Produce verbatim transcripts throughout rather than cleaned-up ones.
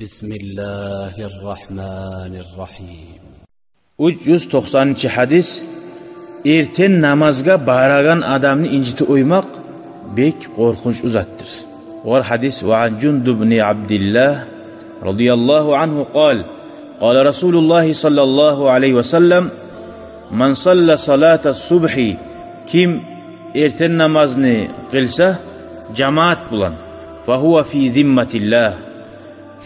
بسم الله الرحمن الرحيم. Уьч юз токъсанынчы гьадис. Эртен намазгъа барагъан адамны инжитип къоймакъ бек къоркъунчлу затдыр. Огъар гьадис: وعن جندب بن عبد الله رضي الله عنه قال: قال رسول الله صلى الله عليه وسلم: من صلى صلاة الصبح, ким эртен намазны къылса жамаат булан, فهو في ذمة الله,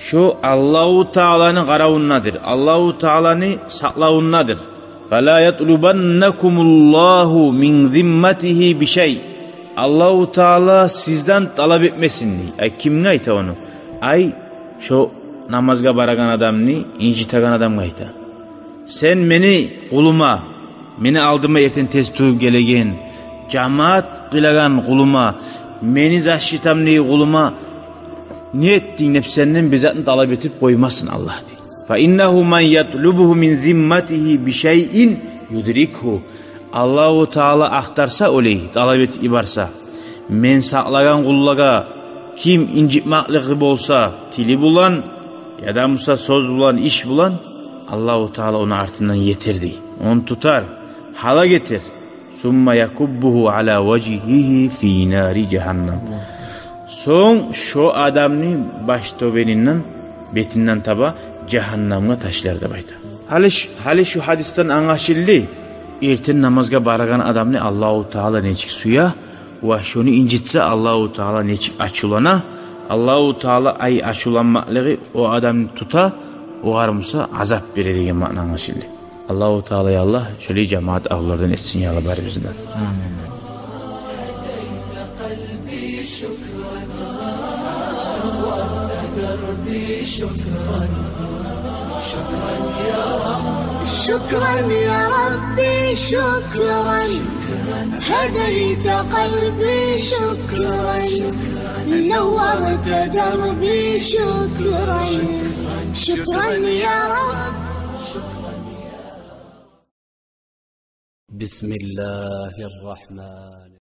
шо Аллагьу Тааланы къаравундадыр, Аллагьу Тааланы сакълавундадыр. فلا يطلبنكم الله من ذمته بشيء. Аллагьу Таала сизден талап этмесин, дей. Ай, кимге айта ону? Ай, шо намазгъа барагъан адамны инжитеген адамгъа айта. Сен мени къулума, мени алдыма эртен тез туруп гелеген, жамаат къылагъан къулума, мени защитамдагъы къулума не этдинг деп сенден бир затны талап этип къоймасын Аллагь, дей. فإنه من يطلبه من ذمته بشيء يدركه. Аллагьу Таала ахтарса, олай талап этип йиберсе, мен сакълагъан къуллагъа ким инжитмакълыгъы болса, тили булан, яда буса сёз булан, иш булан, Аллагьу Таала ону артындан етер, дей. Ону тутар, гьалак этер. ثم يكبه على وجهه في نار جهنم. Сонг шо адамны баш тёбенинден, бетинден таба жагьаннамгъа ташлар деп айта. Гьали ш-, гьали шу гьадисден англашылды, эртен намазгъа барагъан адамны Аллагьу Таала нечик сюе ва шону инжитсе, Аллагьу Таала нечик ачувлана. Аллагьу Таала ай ачувланмакълыгъы о адамны тута, огъар буса азап бере деген маъна англашылды. Аллагьу Таала, я Аллагь, шолай жамаат агьлулардан этсин, я Аллагь, барыбызны да. Амин. شكرا يا ربي، شكرا. هديت قلبي، شكرا. نورت دربي، شكرا. شكرا يا رب. بسم الله الرحمن